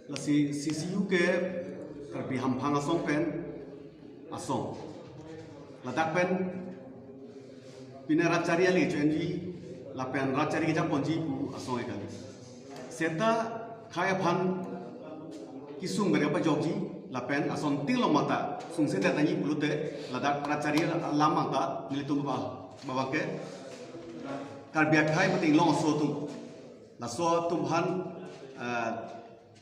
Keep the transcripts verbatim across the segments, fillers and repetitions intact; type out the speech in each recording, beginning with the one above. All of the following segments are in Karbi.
Lasi C C U ke Karbi Hamphang Asong pen asong. Ladak pen pine rat chari ale chonji lapen rat chari kejak ponji pu asong ekali. Seta khei aphan kesung ber kapajokji lapen asontin lo mata sungse det nangji pulote ladak rat chari alam angta nelitum ba, ba ke Karbi akhei mate inglong aso atum, laso atum aphan, eh,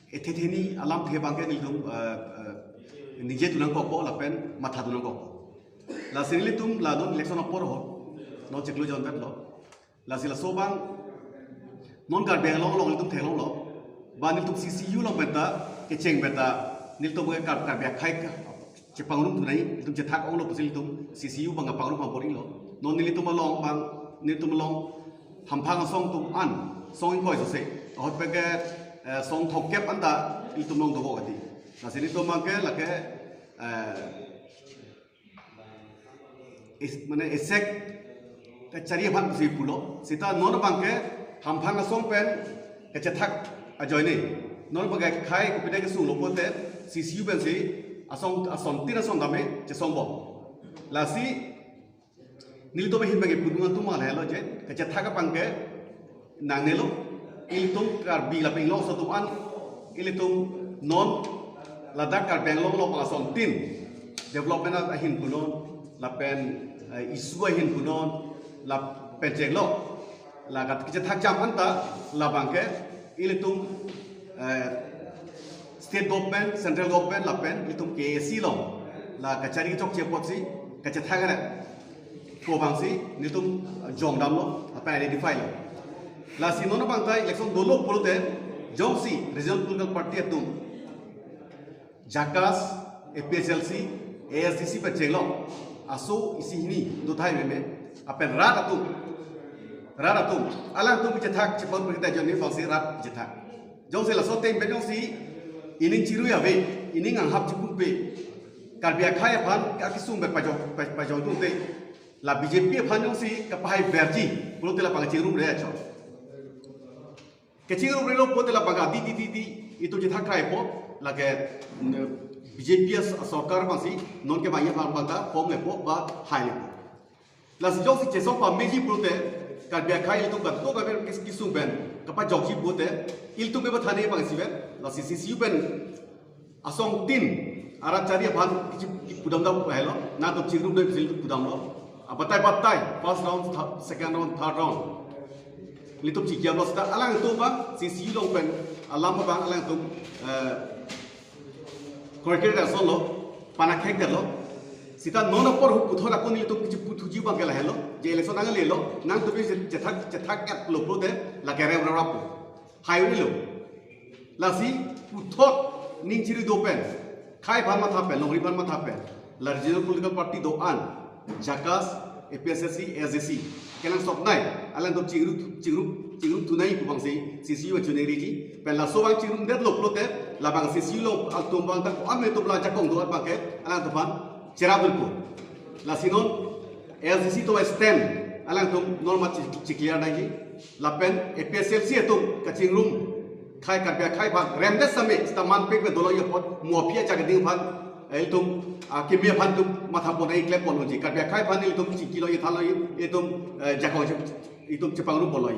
ethe theni alamthe abang ke nelitum, eh, eh, ningje tu nangkokpo lapen matha tu nangkokpo. Lasi nelitum la non election apor ho, non chiklo jon vet lo. Lasi laso abang non Karbi Anglong along nelitum theklong lo, ba nelitum C C U along pen ta kecheng pen ta nelitum ke Kar-, Karbi akhei ke chepangrum tu nai, nelitum chethak onglo pusi nelitum C C U abang pangrum pang bor-ilo. Non nelitum along abang, nelitum along Hamphang Asong atum an song ingkoi sose, ahut pen ke, eh, song thomkep anta nelitum along dogo kati. Lasi nelitum abang ke lake, eh, is-, mane isek kachari aphan pusi pulo. Seta non abang ke Hamphang Asong pen kachethak ajoine non abang ke khei kopine kesung lo pulote C C U pensi asong, asontin asong dame chesongbom. Lasi nelitum ahin abang ke pudun atum amal helo je kachethak abang ke nangnelo. Ilitum Karbi lapen inglong aso atum an, ilitum non ladak Karbi Anglong along asontin development ahin punon lapen, eh, issue ahin punon lapen chenglo la kat kachethak jam anta labang ke ilitum, eh, state government, central government lapen ilitum K A C along la kachari chokche apotsi kachethak re pu abangsi nelitum jongdamlo, apa identify lo. Lasi non abang ta election dolo pulote jongsi regional political party atum JACAS, A P H L C, A S D C pen chenglo, aso isi hini do thai meme, apen rat atum, rat atum, alangtum kachethak chepon berita jonni abangsi rat chethak. Jongsi laso ateng pen jongsi ining chirui ave, ining anghap chipumpe, Karbi akhei aphan akesung ber pajok, paj-, pajok tungte, la B J P aphan jongsi kapahai berji pulote labang kachingrumre acho. Kachingrumrelo pulote labang adi di di di itum chethak kraipo, lake, mm, B J P as-, asorkar abangsi non ke bang ya bang bang ta form lepo ba hai lepo. Lasi jongsi chesong pameji pulote Karbi akhei ilitum kato kabe kis-, kesung pen kapajokji pulote ilitum ke bathane abangsi vet, lasi C C U pen asontin arat chari aphan kichi pudam dam helo, nangtum chingrum doi pusi pudamlo. Abatai batai, first round, tha-, second round, third round, ilitum chikjamlo seta alangtum abang C C U along pen alam abang alangtum, eh, korker asonlo, panakhek detlo. Seta non apor hu puthot ako nelitum kichi puthuji abang ke lahelo, je election nanglelo, nangtum chethak, chethak et lo pulote lake rem rap rap pu. Hai uni lo. Lasi puthot ning chiri do pen, khei aphan matha pen, longri aphan matha pen, la regional political party do-an, JACAS, A P H L C, A S D C, kenangsot nai, alangtum chingrum, chingrum, chingrum tu nai pu abangsi C C U achune riji, pen laso abang chingrum detlo pulote labang C C U along atum abang ta ko-an atum la jakong do abang ke alangtum aphan cherap dun pu. Lasi non A S D C atum stand alangtum non mat chi-, chi clear nangji. Lapen A P H L C atum kachingrum, khei Karbi akhei aphan remdet same seta manpik pen dolo apot mo aphi ajak ding aphan, eh, itum, ah, keme aphan itum matha pon ai klem pon unji. Karbi akhei aphan itum chikilo ithalo itum, eh, jakong itum chepangrum polo.